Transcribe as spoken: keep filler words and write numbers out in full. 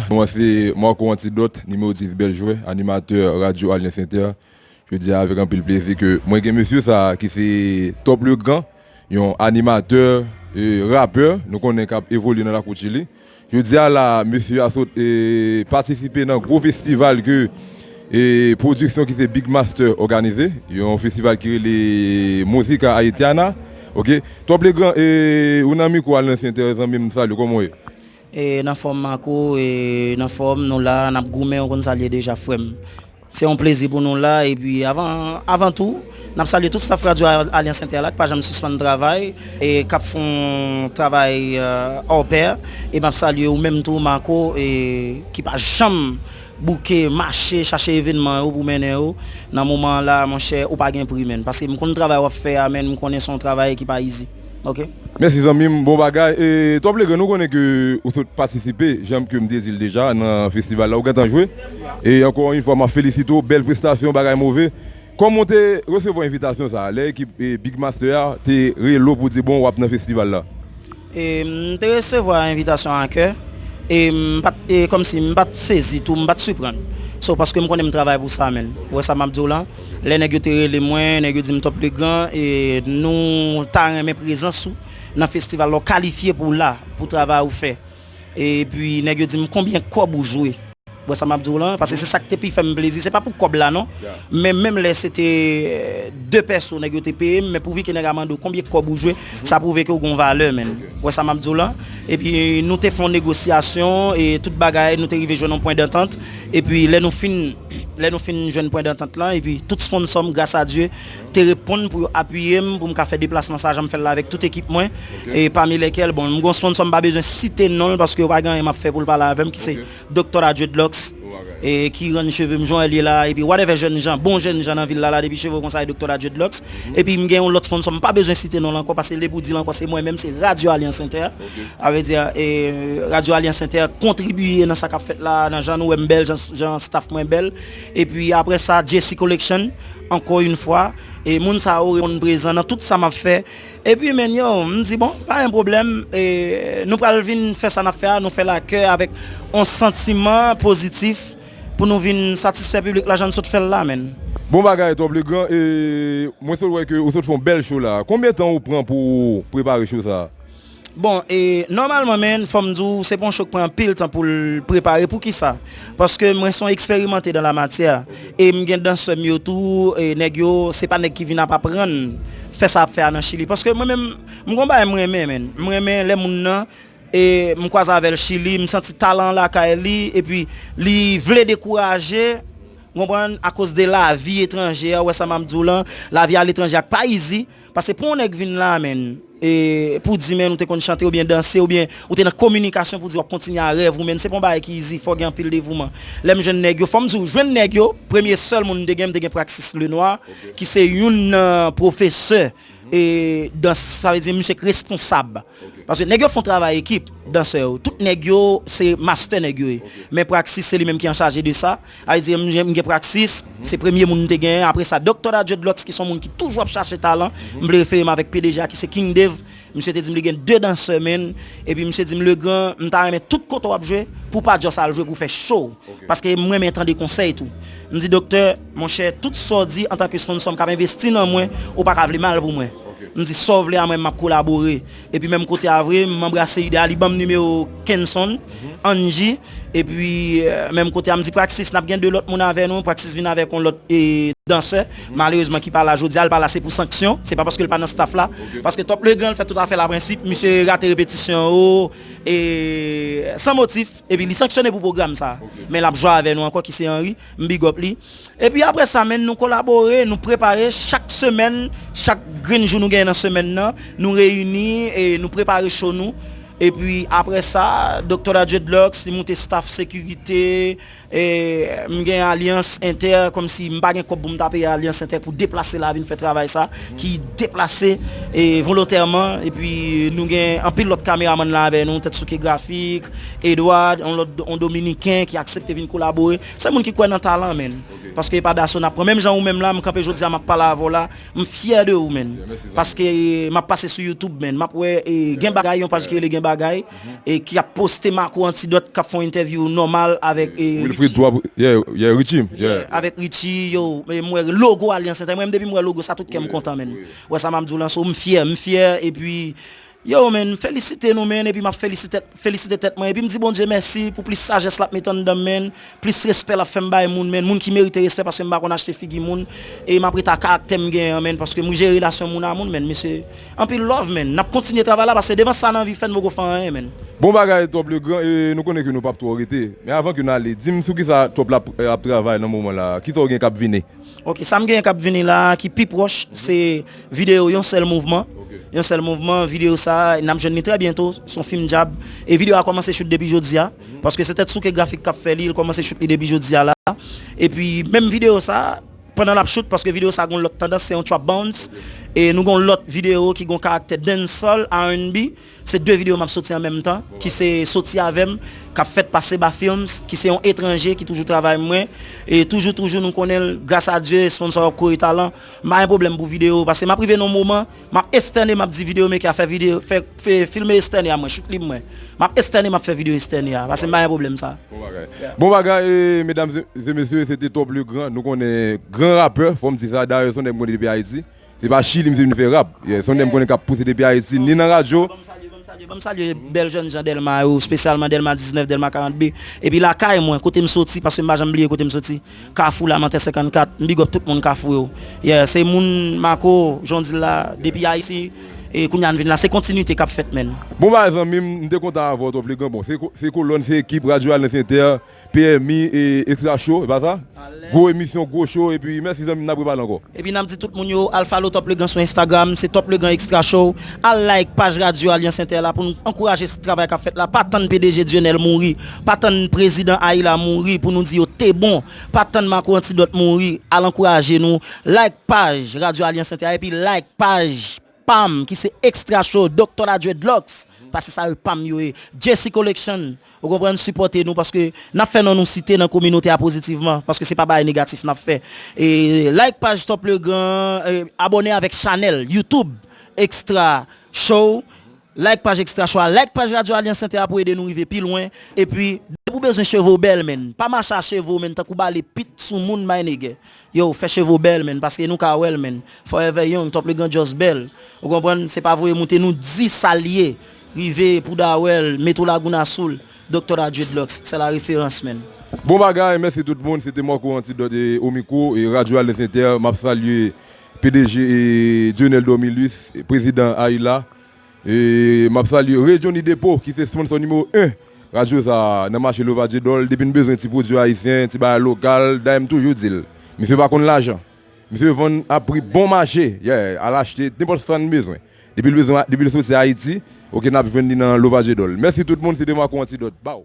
Mwen se Marco Antidote, nimewo dis bèl jwè, animatè Radyo Alyans Entè. Jodi a, avèk anpil plezi ke mwen gen mesye sa a ki se Top Le Grand, yon animatè, e, rapè, nou konnen k ap evolye nan lakou Chili. Jodi a la, mesye a sot, e, patisipe nan gwo festival ke, e, pwodiksyon ki se Big Master òganize, yon festival ki rele Musica Haitiana. Ok, Top Le Grand, e, ou nan mikwo Alyans Entè, zanmi m, salut, kòman w ye? E, nan fòm, Marco, e, nan fòm, nou la, n ap goumen, ou konn sa l ye deja, frè m. Se yon plezi pou nou la, epi avan, avan tou, n ap salye tout staff Radyo Alyans Entè la, ki pa janm sispann travay, e k ap fè yon travay, e, hors pair, e m ap salye ou menm tou, Marco, e ki pa janm bouke, mache, chache evènman yo pou mennen yo. Nan moman an la, monchè, ou pa gen pri, menn. Paske m konn travay w ap fè a, menn, m konnen se yon travay ki pa easy. Ok? Mèsi, zanmi m, bon bagay. E, Top Le Grand, nou konnen ke ou sot patisipe, jan ke m te di l deja, nan festival la, ou gentan jwe. E ankò yon fwa, m ap felisite w, bèl prestasyon, bagay move. Kòman w te resevwa envitasyon sa a, lè ekip, e, Big Master a te rele w pou di, bon, w ap nan festival la? E, m te resevwa envitasyon an a kè. E m pa t, e, kòmsi m pa t sezi tou, m pa t siprann. So, paske m konnen m travay pou sa, menn. Ou wè sa m ap di w la? Lè nèg yo te rele mwen, nèg yo di m, Top Le Grand, e nou ta renmen prezans ou nan festival la, w kalifye pou w la, pou travay ou fè. Epi nèg yo di m konbyen kòb ou jwe. Ou wè sa m ap di w lan, paske se sa k te pi fè m plezi. Se pa pou kòb la non. Men menm lè se te, e, de pèso nèg yo te peye m, men pouvi ke nèg a mande w konbyen kòb ou jwe, sa pwouve ke w gen yon valè, menn. Ou wè sa m ap di w lan? Epi nou te fè yon negosyasyon, e tout bagay, nou te rive jwenn yon pwen dantant. Epi lè nou fin, lè nou fin jwenn pwen dantant lan, epi tout sponsò m, gras a Dye, te reponn pou yo apiye m, pou m ka fè deplasman sa, jan m fè l la avèk tout ekip mwen. E pami lèkèl, bon, m gen yon sponsò, m pa bezwen site non l, paske yo pa gen anyen m ap fè pou l pale avè m, ki se Doctor a Dreadlocks, e ki rann cheve m jan l ye la, epi whatever jèn jan, bon jèn jan nan vil la, la, depi cheve w konsa, e Doctor a Dreadlocks. Epi m gen yon lòt sponsò, m pa bezwen site non l ankò, paske li pou di l ankò, se mwen menm, se Radyo Alyans Entè. A vle di, e, Radyo Alyans Entè kontribiye nan sa k ap fèt la, nan jan nou wè m bèl, jan, jan staff mwen bèl. Epi apre sa, J C Collection, ankò yon fwa, e moun sa yo reponn prezan nan tout sa m ap fè. Epi, menn, yo, m di, bon, pa gen pwoblèm, e nou pral vin fè sa n ap fè a, nou fè l a kè avèk yon santiman pozitif pou nou vin satisfè piblik la jan n sot fè l la, menn. Bon bagay, Top Le Grand, e mwen sot wè ke ou sot fè yon bèl show la. Konbyen tan ou pran pou prepare show sa a? Bon, e nòmalman, menn, fò m di w, se pa yon show k pran anpil tan pou l prepare. Poukisa? Paske mwen se yon eksperimante dan la matyè. E m gen dansè m yo tou, e nèg yo, se pa nèg ki vin ap aprann fè sa ap fè a nan Chili. Paske mwen menm, m gon bagay m renmen, menn. M renmen lè moun nan, e m kwaze avè l Chili, m santi talan an lakay li, epi li vle dekouraje, w konprann, akoz de lavi etranje a, ou wè sa m ap di w lan, lavi aletranje a k pa easy, paske pou yon nèg vin la, menn, e pou di, menn, ou te konn chante oubyen danse, oubyen ou te nan kominikasyon pou di w ap kontinye a rèv ou, menn, se pa yon bagay ki easy, fò w gen anpil devouman. Lè m jwenn nèg yo, fò m di w, jwenn nèg yo, premye sèl moun m te gen, m te gen Praxis Lenoir, ki se youn nan pwofesè e dans, sa vle di misye k responsab. Paske nèg yo fè yon travay ekip, dansè yo. Tout nèg yo se master nèg yo ye. Men Praxis se li menm ki an chaje de sa. Sa vle di m, m gen Praxis, se premye moun m te genyen. Apre sa, Doctor da Dreadlocks ki se yon moun ki toujou ap chache talan. M vle refere m avèk P D G a ki se King Dave. Misye te di m li gen de dansè, menn. Epi misye di m, Legrand, m ta renmen tout kote w ap jwe, pou w pa just al jwe, pou w fè show. Paske m renmen tande konsèy tou. M di, Doktè, monchè, tout sa w di antanke sponsò m k ap envesti nan mwen, ou pa ka vle mal pou mwen. M di, sa w vle a, mwen, m ap kolabore. Epi menm kote a vre, m anbrase ide a, li ban m nimewo Kenson, Angie, epi, e, menm kote a, m di, Praxis, n ap gen de lòt moun avè nou, Praxis vin avèk yon lòt, e, dansè, malerezman ki pa la jodi a, l pa la, se pou sanksyon, se pa paske l pa nan staff la, paske Top Legrand, l fè tout afè l a prensip, misye rate repetisyon yo, e, san motif, epi li sanksyone pou pwogram sa. Men l ap jwe avè nou ankò, ki se Henry, m big up li. Epi apre sa, menn, nou kolabore, nou prepare chak semèn, chak grenn jou nou genyen nan semèn nan, nou reyini e nou prepare show nou. Epi apre sa, Doktè da Dreadlocks, li moute staff sekirite, e m gen Alyans Entè, kòmsi m pa gen kòb pou m ta peye Alyans Entè pou deplase la vin fè travay sa, ki deplase e volontèman. Epi nou gen anpil lòt kameramann la avè nou, Tèt Souke Grafik, Edward, yon lòt, yon dominiken ki aksepte vin kolabore. Se moun ki kwè nan talan, menn. Paske e pa daso n ap pran. Menm jan ou menm la, m kanpe jodi a, m ap pale avè w la, m fyè de ou, menn. Paske m ap pase sou YouTube, menn. M ap wè, e, gen bagay, yon paj ki rele Gen bagay, e ki ap poste Marco Antidot, k ap fè yon entèvyou nòmal avèk, e, Wilfrid Richie. Twa, yeah, yeah, Richie, yeah. Avèk Richie, yo, e m wè logo Alyans Entè. Mwen menm, depi m wè logo sa, tout kè m kontan, menn. Wè sa m ap di w lan, so, m fyè, m fyè, epi, yo, menn, m felisite nou, menn, epi m ap felisite, felisite tèt mwen. Epi m di Bondye mèsi pou plis sajès l ap mete anndan m, menn, plis respè l ap fè m bay moun, menn, moun ki merite respè, paske m pa konn achte figi moun, e m ap rete ak karaktè m genyen an, menn, paske m jere relasyon moun a moun, menn, mesye, anpil love, menn. N ap kontinye travay la, paske devan sa nan vi fè n poko fè anyen, menn. Bon bagay, Top Legrand, e nou konnen ke nou p ap twò rete. Men avan ke n ale, di m sou kisa Top la ap, ap travay nan moman la, kisa w gen k ap vini? Ok, sa m genyen k ap vini la, ki pi pwòch, se videyo Yon Sèl Mouvman. Ok. Yon Sèl Mouvman, videyo sa, n ap jwenn li trè byento, se yon fim djab. E videyo a kòmanse chout depi jodi a, paske se Tèt Souke Grafik k ap fè li, li kòmanse chout li depi jodi a la. Epi, menm videyo sa, pandan l ap chout, paske videyo sa gon lòt tandans, se yon trap bounce. E nou gon lòt videyo ki gon karaktè dancehall, R and B. Se de videyo m ap soti an menm tan, ki se Soti Avè m, k ap fèt pa Seba Films, ki se yon etranje ki toujou travay mwen. E toujou, toujou, nou konnen l, gras a Dye, sponsor yo ap kore talan. M pa gen pwoblèm pou videyo, paske m ap rive nan yon moman, m ap estène, m ap di videyo mekè a fè videyo, fè, fè filme estène a mwen, chout li mwen. M ap estène, m ap fè videyo estène a, paske m pa gen pwoblèm sa. Bon bagay. Yeah. Bon bagay, e, medam e, e mesye, se te Top Legrand. Nou konnen gran rapè, fò m di sa, dayè, se yon nèg m konnen depi Ayiti. Se pa Chili misye vin fè rap. Yeah, se yon nèg m konnen k ap pouse depi Ayiti, ni nan radyo. Ban m salye, ban m salye, ban m salye bèl jènjan Dèlma yo, espesyalman Dèlma diznèf, Dèlma karant B. Epi lakay mwen, kote m soti, paske m pa janm bliye kote m soti. Kafou Lamantè senkannkat, m big up tout moun Kafou yo. Yeah, se moun Marco, jan w di l la, depi Ayiti, e kounye a n vin la. Se kontinite k ap fèt, menn. Bon bagay zanmi m, m te kontan avè w Top Legrand. Bon, se ko-, se kolòn, se ekip Radyo Alyans Entè, P M I e Extra Show, e pa sa? Alè. Gwo emisyon, gwo show, epi mèsi zanmi m, n ap repale ankò. Epi n ap di tout moun yo, al follow Top Legrand sou Instagram, se Top Legrand Extra Show. Al like paj Radyo Alyans Entè la pou n ankouraje travay k ap fèt la. Pa tann P D G Dionel mouri, pa tann prezidan Ayila mouri pou nou di yo te bon, pa tann Marco Antidot mouri, al ankouraje nou. Like paj Radyo Alyans Entè a, epi like paj pa m, ki se Extra Show, Doktè La Dreadlocks, paske sa yo pa m yo ye. J C Collection, ou konprann, sipòte nou, paske n ap fè non nou site nan kominote a pozitivman, paske se pa bagay negatif n ap fè. E like paj Top Legrand, e, abòne avèk chanèl YouTube Extra Show, like paj Extra Show a, like paj Radyo Alyans Entè a pou ede nou rive pi lwen. Epi, depi w bezwen cheve w bèl, menn, pa mache a cheve w, menn, tankou bale pit sou moun, my nigga. Yo, fè cheve w bèl, menn, paske nou ka wè l, menn. Forever Young, Top Legrand just bèl. Ou konprann? Se pa voye moute, nou di sa l ye. Rive pou dawèl, mete w lagouna sou l. Doktè La Dreadlocks, c'est la référence, menn. Bon bagay, mèsi tout moun. Se te Marco Antidot e o mikwo e Radyo Alyans Entè. M ap salye P D G e Dionel Dormilus, e prezidan Ayila. E m ap salye Ray Johnny Depot, ki se sponsor nimewo en radyo sa a nan mache Lova Djedòl. Depi n bezwen ti pwodui ayisyen, ti bagay lokal, dayè m toujou di l, misye pa konn lajan. Misye vann a pri bon mache. Yeah, al achte nenpòt sa n bezwen. Depi l bezwen, depi l soti Ayiti, oke, n ap jwenn li nan Lova Djedòl. Mèsi tout moun, se te Marco Antidot. Baw.